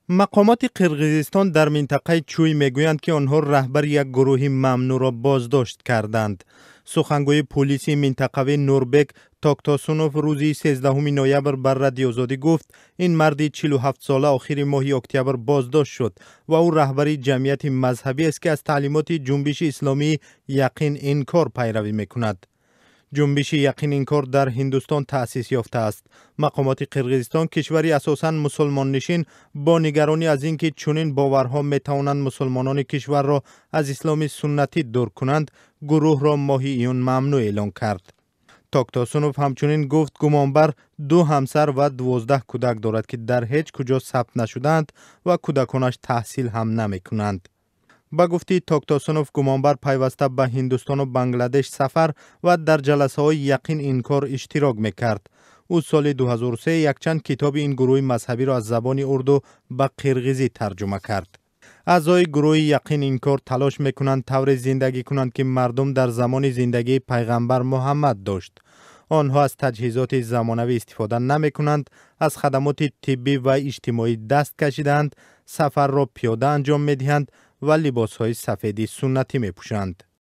Мақомоти Қирғизистон дар минтақаи Чӯй мегӯянд, ки онҳо раҳбари як гурӯҳи мамнӯъро боздошт карданд. Сухангӯи пулиси минтақавӣ Нурбек Токтосунов рӯзи 13 ноябр ба Радиоозодӣ гуфт, ин марди 47-сола охири моҳи октябр боздошт шуд ва ӯ раҳбари ҷамъияти мазҳабиест, ки аз таълимоти ҷунбиши исломии Яқин Инкор пайравӣ мекунад. Ҷунбиши Яқин Инкор дар Ҳиндустон таъсис ёфтааст. Мақомоти Қирғизистон, кишвари асосан мусулмоннишин, бо нигаронӣ аз ин ки чунин боварҳо метавонанд мусулмонони кишварро аз исломи суннатӣ дур кунанд, гурӯҳро моҳи июн мамнӯъ эълон кард. Токтосунов ҳамчунин гуфт, гумонбар 2 ҳамсар ва 12 кӯдак дорад, ки дар ҳеҷ куҷо сабт нашудаанд ва кӯдаконаш таҳсил ҳам намекунанд. Ба гуфти Токтосунов, гумонбар пайваста ба Ҳиндустону Бангладеш сафар ва дар ҷаласаҳои Яқин Инкор иштирок мекард. Ӯ соли 2003 якчанд китоби ин гурӯҳи мазҳабиро аз забони урду ба қирғизӣ тарҷума кард. Аъзои гурӯҳи Яқин Инкор талош мекунанд тавре зиндагӣ кунанд, ки мардум дар замони зиндагии пайғамбар Муҳаммад дошт. Онҳо аз таҷҳизоти замонавӣ истифода намекунанд, аз хадамоти тиббӣ ва иҷтимоӣ даст кашидаанд, сафарро пиёда анҷом медиҳанд ва либосҳои сафеди суннатӣ мепӯшанд.